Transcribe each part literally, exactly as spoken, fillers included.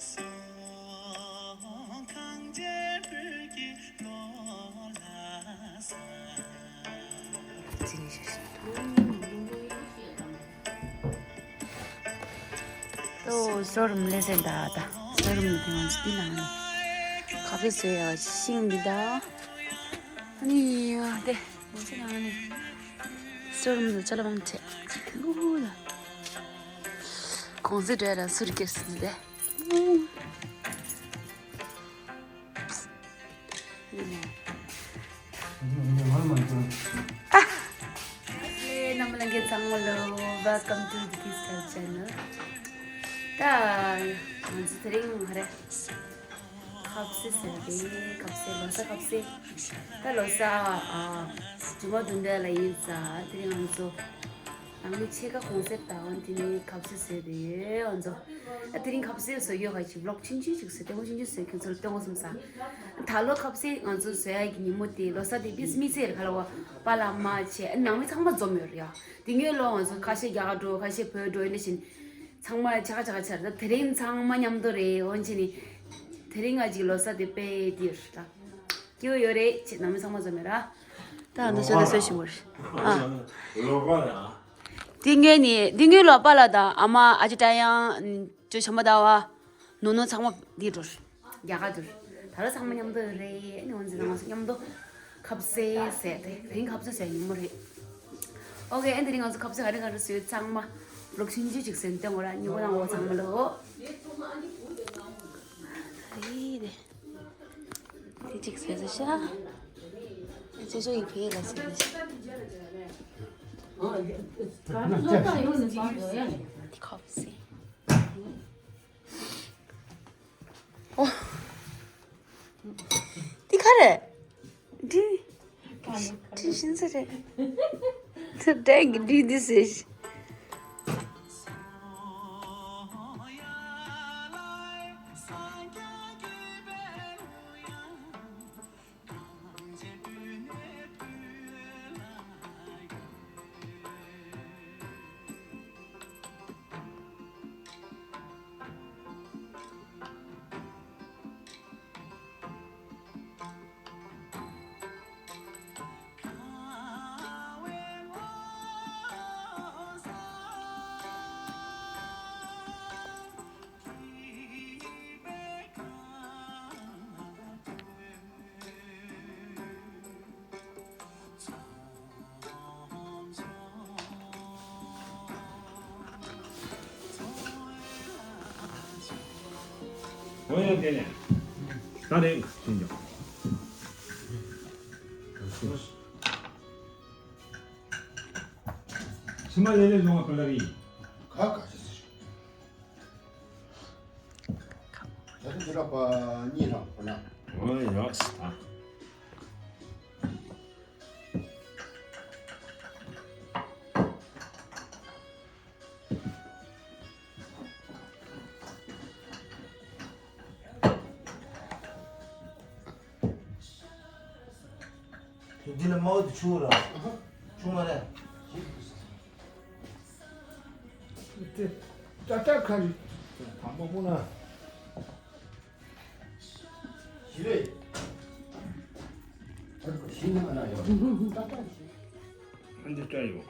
ཏོ་སོ་རུམ་ལེ་ཟེར་ད་ད་སོ་རུམ་ལ་དེ་ང་ཚོ་འདི་ནང་ནས་ཁ་ཕེ་བཟོས་ཡ་ཤིང་འདི་ད་ཨ་ནི་དེ་ང་ཚོ་ནང་ནས་སོ་རུམ་ལ་ཅ་ལ་བང་ཆེ་ཁུ་ལ་གོང་ཟི་འདྲ་ལ་སུར་ཀེ་སི་འདི་དེ། ཨེ་རྣམ་པ་ལྷན་རྒྱས་ཚང་མ་ལོ། Welcome to the Kids Style Channel. ད་ང་ཚོ་དེ་རིང་ཧ་རེ་ཁ་ཟས་ཟེར་རེད། ཁ་ཟས་ལོ་གསར་ཁ་ཟས། ད་ལོ་གསར་ཨ་ཇུ་མ་བདུན་པ་ལ་ཡིན་ཙང་དེ་རིང་ང་ཚོ་ནང་མི་ཕྱེད་ཀ་གུང་སེབ་དང་དེ་ནས་ཁ་ཟས་ཟེར་དེ་ཡོད་ང་ཚོ། ད་དེ་རིང་ཁ་ཟས་བཟོ་ཡོད་ག་ཅིག་ལོག་ཆུང་ཆུང་ཅིག་བཟོས་ལྟད་མོ་ཆུང་ཆུང་བཟོས་ཁྱོད་ཚོར་སྟོན་དགོས་བསམ་ས། ད་ལོ་ཁ་ཟས་ང་ཚོ་བཟོ་ཡ་གི་ཉིན་མོ་དེ་ལོ་གསར་དེ་དཔེ་མི་སྲིད་ཁ་ལ་བ་པཱ་ལགས་མ་བྱས་ནང་མི་ཚང་མ་འཛོམས་ཡོད་རེད་ཡ། དེ་སྔོན་ལོ་ང་ཚོ་ཁ་ཤས་རྒྱ་གར་འགྲོ་ཁ་ཤས་བོད་འགྲོ་ཡིན་ནི་བཞིན་ཚང་མ་ཆ་ག་ཆ་ག་ཆ་རེད། ད་དེ་རིང་ཚང་མ་མཉམ་དུ་རེད། འོན་ཅི་ནི་དེ་རིང་ང་ཅིག་ལོ་གསར་དེ་དཔེ་དེ་ཡོད་རེད་ད། སྐྱིད་པོ་ཡོད་རེད་ཅེས་ནང་མི་ཚང་མ་འཛོམས་ཡོད་ར། ད་ང་ཚོ་ད་གསོལ་ཞིག་མོ་རེད་ཨ། ལོ་པ་ར། དེ་སྔོན་ནི་དེ་སྔོན་ལོ་པཱ་ལགས་དང་ཨ་མ་ཨ་ཅེ་ཀྲ་ཡང་ཅོ་བྱམས་པ་ཟླ་བ། ནོ་ནོ་ཚང་མ་འདི་འགྲོ། རྒྱ་གར་འགྲོ། ད་ལོ་ཚང་མ་མཉམ་དུ་རེད། ཨ་ནི་འོན་ཟེར་ང་ཚོ་མཉམ་དུ་ཁ་ཟས་ཟས་ཏེ་དེ་རིང་ཁ་ཟས་ཟས་ཉིན་མོ་རེད། ཨོ་ཀེ། ཨ་ནི་དེ་རིང་ང་ཚོ་ཁ་ཟས་ག་རེ་ག་རེ་བཟོས་ཚང་མ་ལོག་ཆུང་ཆུང་ཅིག་ཟེར་སྟོན་དགོས་ར། སྨྱུ་གུ་དང་འོ་ཚང་མ་ལོ། རེད་རེད། དེ་ཅིག་ཟས་ཟ་ཤ། ཅོ་ཅོ་ཡི་ཕེ་ལ་ཟས་ཟ་ཤ། ཁ་ཟས། ཨོ། འདི་ག་རེད། འདི། འདི་ཤིན་ཙི་རེད། འདི་འདྲ་གི་འདི་འདི་ཟེར། འོ་ཡ་དེ་ནས་ད་རེད་ཤིན་ཅང་ཕྱི་མ་ལས་ལས་ལོང་བ་ཁོ་ལ་རེད། ཁ་ཁ་ཤས་ཟེར། ད་དུང་དུས་རབས་པ་གཉིས་རང་ཁོ་ན། འོ་ཡོད་ཨ། འདི་ལ་མའོ་དེ་ཆུང་ར། ཆུང་མ་རེད། དེ་ཏ་ཏ་ཁ་རི་དང་པོ་པོ་ན། ཞི་རེད། ཞི་ནི་མ་ན་ཡོད། ཏ་ཏ་ཞི། ཨ་འདི་ལྟ་ཡོད།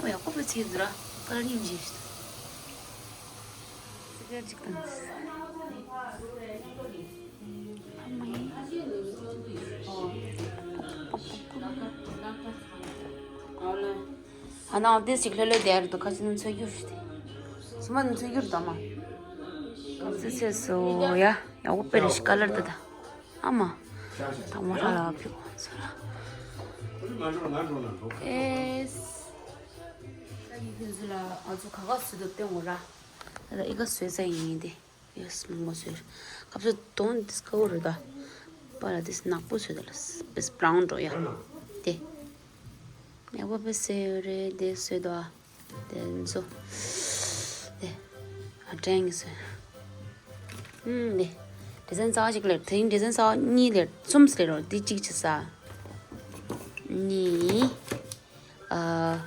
ཨ་ཡག་པོ་བྱས་འདུག་ར། ཀ་ལ་རིང་བྱས་ཤིག་སི་ཀར་ཅིག་དང་། ཨ་མ་ཡིན། ཨ་ནང་དེ་ཞིག་ལྷོད་ལྷོད་བསྡད་རེད་འདུག་ཁ་ཅིག་ནི་འཚོལ་རྒྱུ་རེད། སུ་མ་ནི་འཚོལ་རྒྱུ་རེད་དམ། ཨ་མ། ཁ་ཅིག་ཚེས་སོ་ཡ། ཡག་པོ་དཔེ་རེད་ཤི་ཀ་ལར་དེ་ད། ཨ་མ། དང་པོ་ཧྲ་ལ་ཕི་གོ་ཚོ་ལ། ཨེས། ད་ཡིན་ཕན་ཚུན་ལ་ང་ཚོ་ག་ག་བཟོས་འདུག་སྟོན་དགོས་ར། ད་ད་ཨི་ག་བཟོས་ཚར་ཡིན་ཏེ། ཡོས་མང་པོ་བཟོས། ཁ་ཚོ་དོན་དིས་ཀ་བོ་རེད་ད། པ་ལ་དིས་ནག་པོ་བཟོས་ད་ལ་དིས་བྷ་རའུན་འགྲོ་ཡ། དེ། ཡག་པོ་དཔེ་བཟོས་ཡོད་རེད་དེ་བཟོས་འདུག་ཨ། དེ་ཚོ། དེ། ཨ་དྲན་གི་བཟོས། ཨུམ་དེ། ཌི་ཛའིན་གསར་པ་ཞིག་ལེར། དེ་རིང་ཌི་ཛའིན་གསར་པ་གཉིས་ལེར། གསུམ་ལེར་རོ། འདི་གཅིག་བྱས་ས། གཉིས། ཨ།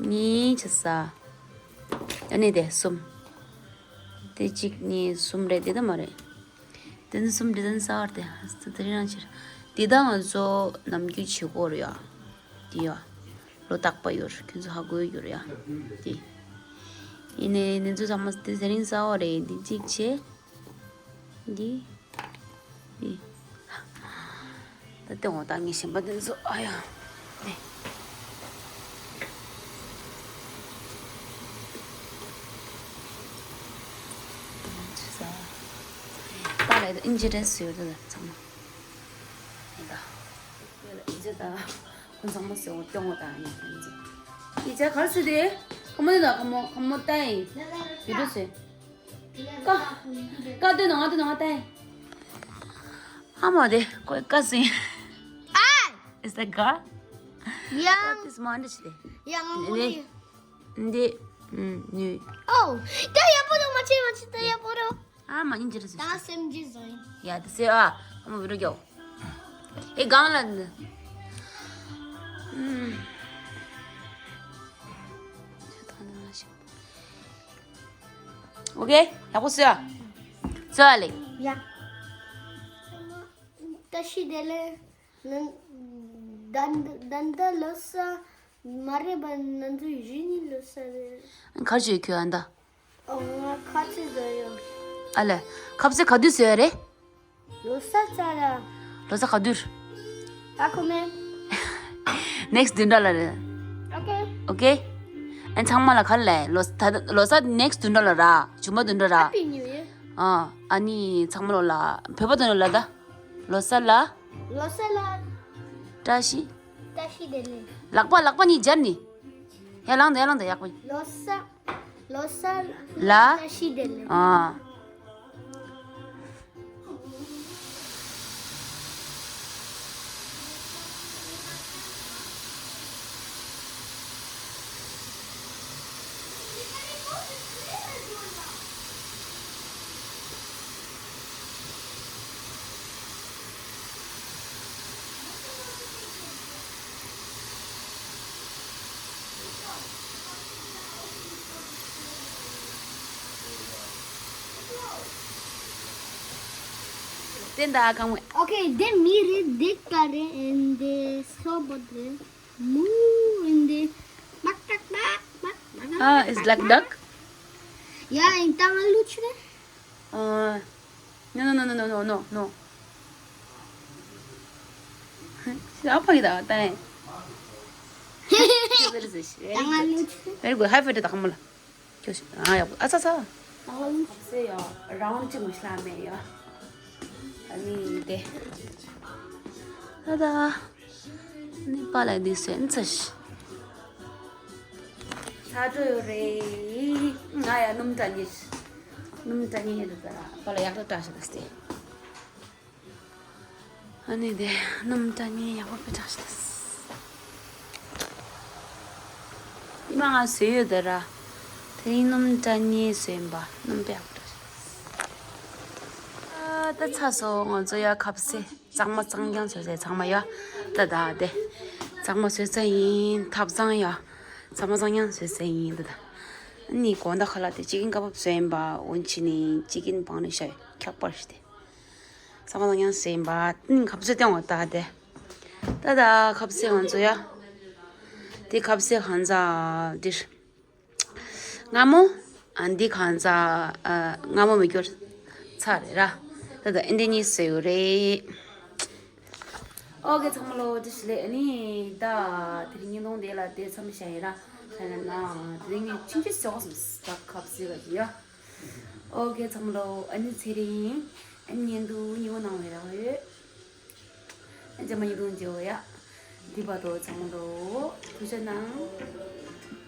གཉིས་བྱས་ས། ཨ་ནི་དེ་གསུམ། དེ་གཅིག་གཉིས་གསུམ་རེད། དེ་ད་མ་རེད། དེ་ནི་གསུམ། ཌི་ཛའིན་གསར་པ་དེ། དེ་རིང་རང་ཕྱིར། དེ་ད་ང་ཚོ་ནམ་རྒྱུན་བྱེད་ཀྱི་ཡོད་རེད་ཡ། དེ་ཡ། ལོ་རྟག་པ་ཡོད་རེད། ཁྱོད་ཚོ་ཧ་གོ་ཡོད་རེད་ཡ། དེ། ཡིན་ནའི་ནི་ཚོ་ཚང་མ་དེ་དེ་རིང་གསར་པ་རེད། འདི་གཅིག་བྱས། འདི། འདི། ད་ལྟ་འོ་ད་ངས་གཞན་པ་དེ་ཚོ། ཨ་ཡ། འདི། ད་ལ་ཨིན་ཇི་ཌེ་སི་ཡོད་ད་ཚང་མ། ཡིན་ད། ཨིན་ཇི་ད། ཁོང་ཚང་མ་སེ་འོ་སྐྱོང་འོ་ད་ངས་ཁོང་ཚོ། ཡི་ཅག་གར་སུ་དེ། ཁོ་མོ་དེ་ད་ཁོ་མོ་ཁོ་མོ་ད་ཡིན། ཡོད་དུ་སེ། ཀ། ཀ་ཏོན་ང་ཏོན་ང་ཏན། ཨ་མ་དེ་ཀོ་ཀ་སིན། ཨ། Is that God? ཡང་། This one is there. ཡང་ངོ་ནི། འདི། ཨུམ། ནུ། ཨོ། ད་ཡག་པོ་འདུག་མ་ཆེ་མ་ཆེ་ད་ཡག་པོ་འདུག་ཨ་མ་ཉིན་ཅི་རེད་ཟེར། ད་སེམས་ཅི་བཟོ་ཡིན། ཡ་དེ་སེ་ཨ། ཨ་མ་བི་རོ་རྒྱོ། ཨེ་གང་ལ་འདི། ཨུམ། ཆ་ཐང་ནང་ཞིག་ཨོ་ཀེ། ཡག་པོ་བཟོས་ཨ། བཟོས་ཨ་ལེ། ཡ། བཀྲ་ཤིས་བདེ་ལེགས། ནན། ད་ད་ལྟ་ལོ་གསར་མ་རེད་པ། ང་ཚོ་གཞི་ནས་ལོ་གསར་རེད། གར་བྱོས་ཁྱོད་ཨ་ད། ཨོ་ང་ཁ་ཆེ་བཟོས་ཡོད། ཨ་ལེ། ཁ་ཟས་ག་དུས་བཟོས་ཡ་རེད། ལོ་གསར་ཚར་ལ། ལོ་གསར་ག་དུས། ད་ཁོ་མེ། Next བདུན་ཕྲག་ལ་རེད། ཨོ་ཀེ། ཨོ་ཀེ། ཨ་ཚང་མ་ལ་ག་ལ་ལོ་ད་ལོ་གསར་next བདུན་ཕྲག་ལ་ར། ཇུ་མ་བདུན་ཕྲག་ར། Happy New Year། ཨ་ཨ་ནི་ཚང་མ་ལོ་ལ་བོད་པ་དོན་ལ་ད། ལོ་གསར་ལ། ལོ་གསར་ལ། བཀྲ་ཤིས། བཀྲ་ཤིས་བདེ་ལེགས། ལག་པ་ལག་པ་གཉིས་སྦྱར་ནི། ཡར་ལངས་དང་ཡར་ལངས་དང་ཡག་པོ། ལོ་གསར། ལོ་གསར་ལ། བཀྲ་ཤིས་བདེ་ལེགས། ཨ། དེ་འདྲ་གང་མོ། Okay, they made it, they cut it, and they saw about the moon, and they back, back, back, back, back, Ah, it's like duck? Yeah, in Tangaluchre. Uh, no, no, no, no, no, no, no, no. Apa kita, tanya. Very good. High five dah kamu lah. ཁྱོད་ཤི། ཨ་ཡག་པོ། ཨ་ཚ་ཚ། ཨ་ལ་ལུ། ཁ་ཟས་ཡ་རའུན་ཌི་ཅིག་མི་ཤ་མེད་ཡ། ཨ་ནི་དེ། ད་ད། ནི་པ་ལ་འདི་སེན་ཚ་ཤི། ཚ་དྲོ་ཡོད་རེད། ང་ཡ་སྣུམ་གྲ་ཉེ་ཤི། སྣུམ་གྲ་ཉེ་ཡོད་ད། པ་ལ་ཡག་ཏུ་བཀྲ་ཤིས་ཏེ། ཨ་ནི་དེ་སྣུམ་གྲ་ཉེ་ཡག་པོ་དཔེ་དྲག་ཤག་ཉི་མ་ང་བཟོས་ཡོད་དེ་ར། དེ་རིང་སྣུམ་གྲ་ཉེ་བཟོས་ཡིན་པ། སྣུམ་དཔེ་ཡག་པོ་དྲག་ཤག་ཨ་ད་ཚ་སོ། ང་ཚོ་ཡ་ཁ་ཟས་གཙང་མ་གཙང་རྐྱང་བཟོས་ཚར། ཚང་མ་ཡ། ད་ད་དེ་གཙང་མ་བཟོས་ཚར་ཡིན། ཐབ་ཚང་ཡ་གཙང་མ་གཙང་རྐྱང་བཟོས་ཚར་ཡིན། ད་ད་ཨ་ནི་དགོང་དག་ཁ་ལག་དེ་ཅི་ཀིན་ཀ་བབ་བཟོས་ཡིན་པ། འོན་ཅི་ནི་ཅི་ཀིན་བང་ནི་ཤ་ཁྱག་པར་ཤི་དེ། ས་མ་ལ་ཡང་ཟེར་ཡིན་པ། ཨ་ནི་ཁ་ཟས་སྟོན་འོ་ད་དེ། ད་ད་ཁ་ཟས་ང་ཚོ་ཡ། དེ་ཁ་ཟས་ཧང་ཟ་འདིར། སྔ་མོ། ཨ་འདི་ཁང་ཟ། ཨ་སྔ་མོ་མི་སྐྱོར། ཚ་རེད་ར། ད་ད་ཨིན་དེ་གཉིས་ཟེར་ཡོད་རེད། ཨོ་ཀེ་ཚང་མ་ལོ་བཀྲ་ཤིས་བདེ་ལེགས། ཨ་ནི་ད་དེ་རིང་ཉིན་ཐོང་དེ་ལ་དེ་མཚམས་བཞག་ཡིན་ར། ད་ཡིན་ན་དེ་རིང་ངས་ཆིང་ཆི་ཟེར་བ་སོང་ད་ཁ་ཟས་ག་ཅི་ཡ། ཨོ་ཀེ་ཚང་མ་ལོ། ཨ་ནི་ཚེ་རིང་། ཨ་ནི་ཉིན་དུ་ཉིན་མོ་གནང་བའི་རག་ཡོད། ཨ་ནི་རྗེས་མ་ཉིན་དུ་མཇལ་བ་ཡ། འདི་བར་དུ་ཚང་མ་ལོ། ཐུགས་རྗེ་གནང་།